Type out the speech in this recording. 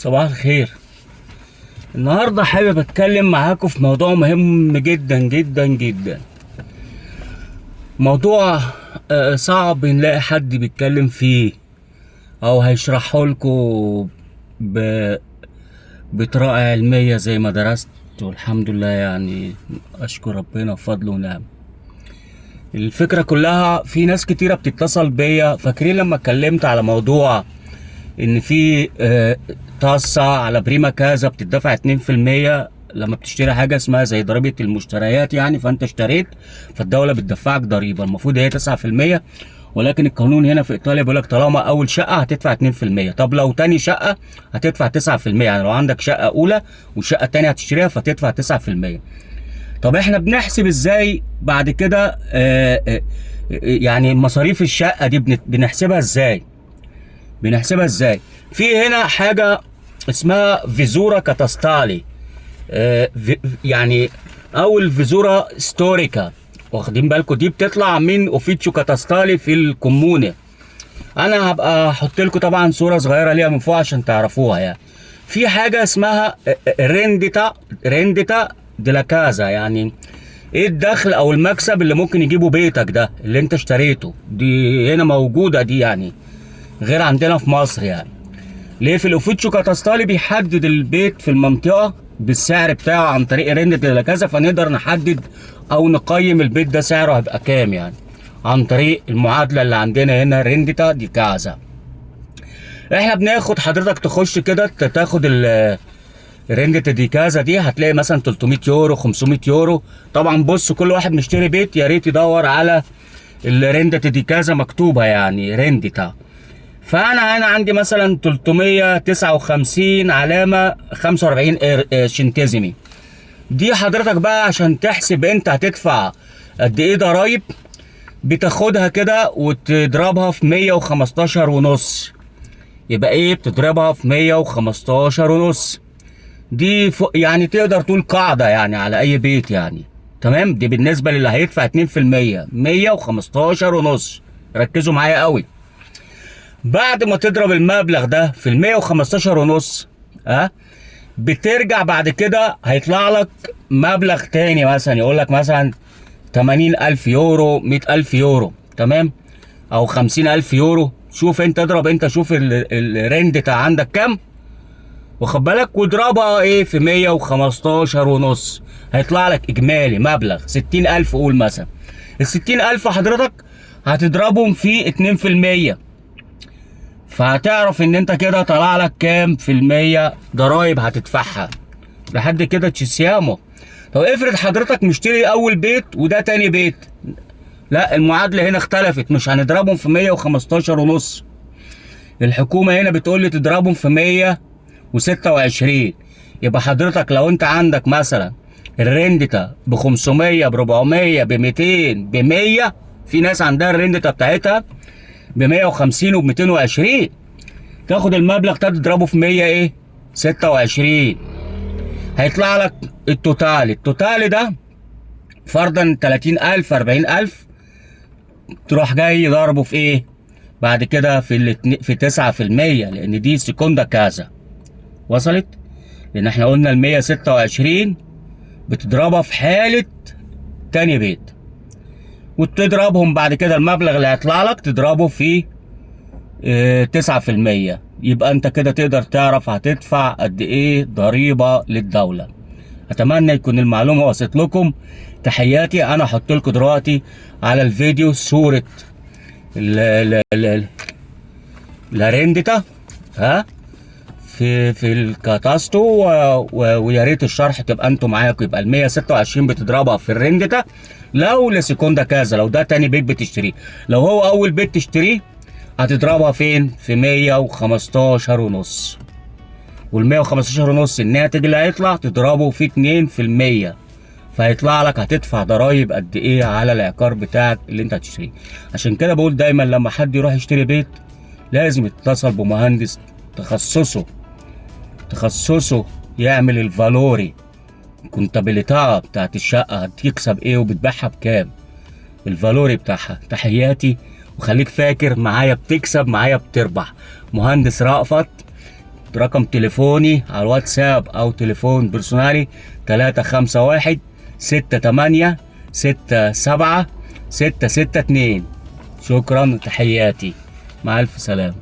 صباح الخير. النهارده حابب اتكلم معاكم في موضوع مهم جدا جدا جدا، موضوع صعب نلاقي حد بيتكلم فيه او هيشرحه لكم بطريقة علمية زي ما درست، والحمد لله يعني اشكر ربنا بفضله ونعمه. الفكرة كلها في ناس كتيرة بتتصل بيا، فاكرين لما اتكلمت على موضوع ان في tassa على prima casa بتدفع 2% لما بتشتري حاجة اسمها زي ضريبة المشتريات يعني، فانت اشتريت فالدولة بتدفعك ضريبة المفروض هي 9%، ولكن القانون هنا في ايطاليا بيقول لك طالما اول شقه هتدفع 2%، طب لو تاني شقه هتدفع 9%، يعني لو عندك شقه اولى وشقه تانية هتشتريها فتدفع 9%. طب احنا بنحسب ازاي بعد كده يعني مصاريف الشقة دي بنحسبها ازاي؟ بنحسبها ازاي؟ في هنا حاجة اسمها visura catastale، يعني او ال visura storica، واخدين بالكم؟ دي بتطلع من ufficio catastale في ال comune. انا هبقى احط لكم طبعا صوره صغيرة ليها من فوق عشان تعرفوها. يعني في حاجة اسمها rendita della casa، يعني ايه الدخل او المكسب اللي ممكن يجيبه بيتك ده اللي انت اشتريته، دي هنا موجودة، دي يعني غير عندنا في مصر. يعني ليه في ال ufficio catastale بيحدد البيت في المنطقة بالسعر بتاعه عن طريق rendita della casa، فنقدر نحدد او نقيم البيت ده سعره هيبقى كام يعني عن طريق المعادلة اللي عندنا هنا rendita di casa. احنا بناخد حضرتك تخش كده تاخد rendita di casa دي، هتلاقي مثلا 300 يورو 500 يورو. طبعا بص كل واحد مشتري بيت يا ريت يدور على ال rendita di casa مكتوبة يعني rendita. فانا هنا عندي مثلا 359 علامة 45 centesimi. دي حضرتك بقى عشان تحسب انت هتدفع قد ايه ضرايب، بتاخدها كده وتضربها في مية وخمستاشر ونص، يبقى ايه؟ بتضربها في مية وخمستاشر ونص. دي فوق يعني تقدر تقول قاعدة يعني على اي بيت يعني، تمام؟ دي بالنسبة للي هيدفع اتنين في المية، مية وخمستاشر ونص. ركزوا معايا قوي. بعد ما تضرب المبلغ ده في المية وخمستاشر ونص، بترجع بعد كده هيطلع لك مبلغ تاني، مثلا يقول لك مثلا 80,000 يورو، 100,000 يورو، تمام؟ أو 50,000 يورو. شوف أنت اضرب، أنت شوف ال rendita عندك كام، واخد بالك، واضربها إيه في مية وخمستاشر ونص، هيطلع لك إجمالي مبلغ 60,000 قول مثلا. الستين ألف حضرتك هتضربهم في اتنين في المية، فهتعرف ان انت كده طلع لك كام في المية ضرايب هتدفعها. لحد كده ci siamo. طب افرض حضرتك مشتري اول بيت وده تاني بيت، لا المعادلة هنا اختلفت، مش هنضربهم في مية وخمستاشر ونص، الحكومة هنا بتقول لي تضربهم في 126. يبقى حضرتك لو انت عندك مثلا ال rendita بخمسمية، بربعمية، بميتين، بمية، في ناس عندها ال rendita بتاعتها بمية وخمسين وبميتين وعشرين، تاخد المبلغ ده تضربه في مية ايه؟ ستة وعشرين، هيطلع لك ال totale. ال totale ده فرضا 30,000، 40,000، تروح جاي ضربه في ايه؟ بعد كده في الاتنين، في تسعة في المية، لأن دي seconda casa. وصلت؟ لأن احنا قلنا المية ستة وعشرين بتضربها في حالة تاني بيت، وتضربهم بعد كده المبلغ اللي هيطلع لك تضربه في تسعة في المية، يبقى انت كده تقدر تعرف هتدفع قد ايه ضريبة للدولة. اتمنى يكون المعلومة وصلت لكم. تحياتي. انا هحط لكم دلوقتي على الفيديو صورة la rendita، ها، في ال catasto، ويا ريت الشرح تبقى انتوا معاكم. يبقى ال 126 بتضربها في ال rendita لو la seconda casa، لو ده تاني بيت بتشتريه. لو هو اول بيت تشتريه هتضربها فين؟ في مية وخمستاشر ونص، وال مية وخمستاشر ونص الناتج اللي هيطلع تضربه في اتنين في المية، فهيطلع لك هتدفع ضرايب قد ايه على العقار بتاعك اللي انت هتشتريه. عشان كده بقول دايما لما حد يروح يشتري بيت لازم يتصل بمهندس تخصصه يعمل ال valori contabilità بتاعت الشقة، هتكسب ايه وبتبيعها بكام، ال valori بتاعها. تحياتي، وخليك فاكر معايا بتكسب معايا بتربح. مهندس رأفت. رقم تليفوني على الواتساب او تليفون personale 351 68 67 662. شكرا، تحياتي، مع الف سلامة.